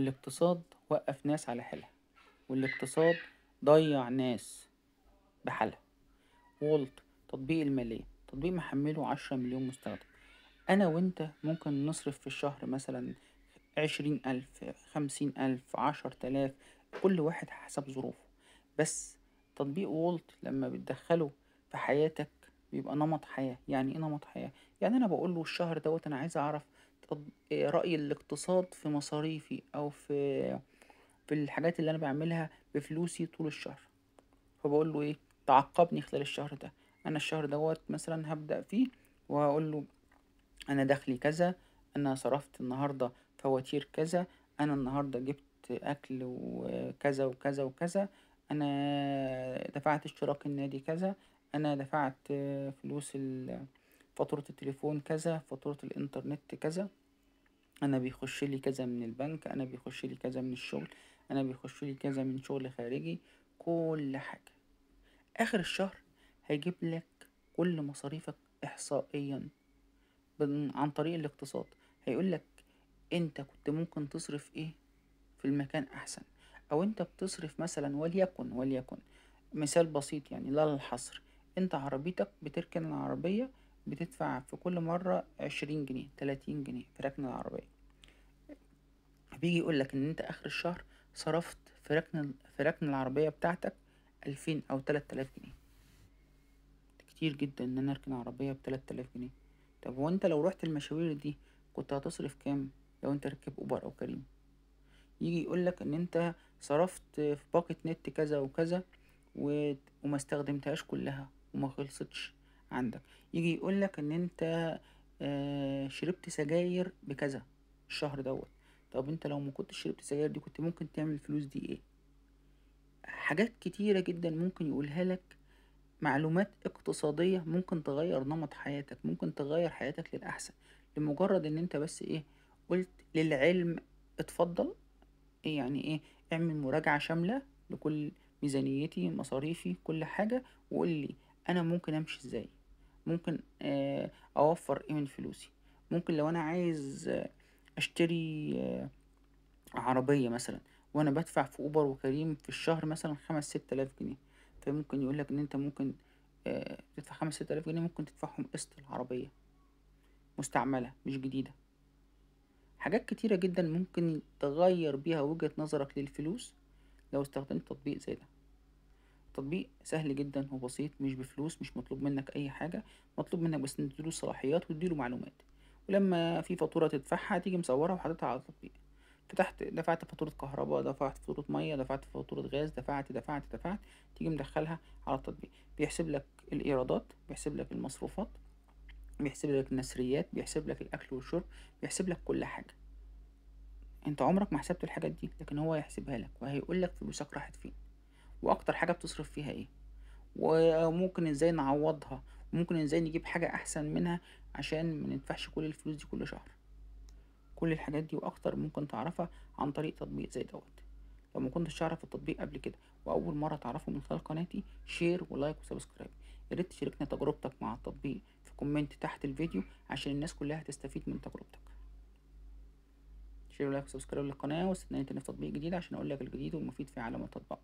الاقتصاد وقف ناس على حالها، والاقتصاد ضيع ناس بحالها. وولت تطبيق المالية، تطبيق محمله 10 مليون مستخدم. أنا وأنت ممكن نصرف في الشهر مثلا 20,000، 50,000، 10,000، كل واحد حسب ظروفه. بس تطبيق وولت لما بتدخله في حياتك بيبقى نمط حياة. يعني ايه نمط حياة؟ يعني انا بقول له الشهر دوت انا عايز اعرف رأي الاقتصاد في مصاريفي او في الحاجات اللي انا بعملها بفلوسي طول الشهر. فبقول له ايه؟ تعقبني خلال الشهر ده، انا الشهر دوت مثلا هبدأ فيه وهقول له انا دخلي كذا، انا صرفت النهاردة فواتير كذا، انا النهاردة جبت اكل وكذا وكذا وكذا، انا دفعت اشتراك النادي كذا، انا دفعت فلوس فاتورة التليفون كذا، فاتورة الانترنت كذا، انا بيخش لي كذا من البنك، انا بيخش لي كذا من الشغل، انا بيخش لي كذا من شغل خارجي، كل حاجة. اخر الشهر هيجيب لك كل مصاريفك احصائيا عن طريق الاقتصاد. هيقول لك انت كنت ممكن تصرف ايه في المكان احسن، او انت بتصرف مثلا وليكن مثال بسيط يعني لا للحصر، انت عربيتك بتركن العربية بتدفع في كل مرة 20 جنيه 30 جنيه في ركن العربية. بيجي يقولك ان انت اخر الشهر صرفت في ركن العربية بتاعتك 2000 او 3000 جنيه. كتير جدا ان انا اركن عربية ب3000 جنيه. طب وانت لو رحت المشاوير دي كنت هتصرف كام لو انت ركب اوبر او كريم؟ يجي يقولك ان انت صرفت في باقة نت كذا وكذا وما استخدمتهاش كلها وما خلصتش عندك. يجي يقولك ان انت شربت سجاير بكذا الشهر دوت. طب انت لو ما كنتش شربت سجاير دي كنت ممكن تعمل الفلوس دي ايه؟ حاجات كتيرة جدا ممكن يقولها لك، معلومات اقتصادية ممكن تغير نمط حياتك، ممكن تغير حياتك للأحسن لمجرد ان انت بس ايه قلت للعلم اتفضل. ايه يعني ايه؟ اعمل مراجعة شاملة لكل ميزانيتي، مصاريفي، كل حاجة، وقول لي انا ممكن امشي ازاي، ممكن اوفر ايه من فلوسي، ممكن لو انا عايز اشتري عربية مثلا وانا بدفع في اوبر وكريم في الشهر مثلا 5-6 آلاف جنيه، فممكن يقولك ان انت ممكن تدفع 5-6 آلاف جنيه، ممكن تدفعهم قسط العربية مستعملة مش جديدة. حاجات كتيرة جدا ممكن تغير بيها وجهة نظرك للفلوس لو استخدمت تطبيق زي ده. تطبيق سهل جدا وبسيط، مش بفلوس، مش مطلوب منك اي حاجة، مطلوب منك بس ان تديله صلاحيات وتديله معلومات، ولما في فاتورة تدفعها تيجي مصورها وحاططها على التطبيق. فتحت دفعت فاتورة كهرباء، دفعت فاتورة مية، دفعت فاتورة غاز، دفعت دفعت دفعت، تيجي مدخلها على التطبيق. بيحسب لك الإيرادات، بيحسب لك المصروفات، بيحسب لك النسريات، بيحسب لك الأكل والشرب، بيحسب لك كل حاجة. انت عمرك ما حسبت الحاجات دي، لكن هو هيحسبها لك وهيقول لك فلوسك راحت فين، واكتر حاجة بتصرف فيها ايه، وممكن ازاي نعوضها، وممكن ازاي نجيب حاجة احسن منها عشان ما ندفعش كل الفلوس دي كل شهر. كل الحاجات دي واكتر ممكن تعرفها عن طريق تطبيق زي دوت. لو ما كنتش تعرف التطبيق قبل كده واول مرة تعرفه من خلال قناتي، share و like و subscribe. يا ريت تشاركنا تجربتك مع التطبيق في comment تحت الفيديو عشان الناس كلها تستفيد من تجربتك. share و like و subscribe للقناة، واستناني تاني في تطبيق جديد عشان اقول لك الجديد والمفيد في عالم التطبيقات.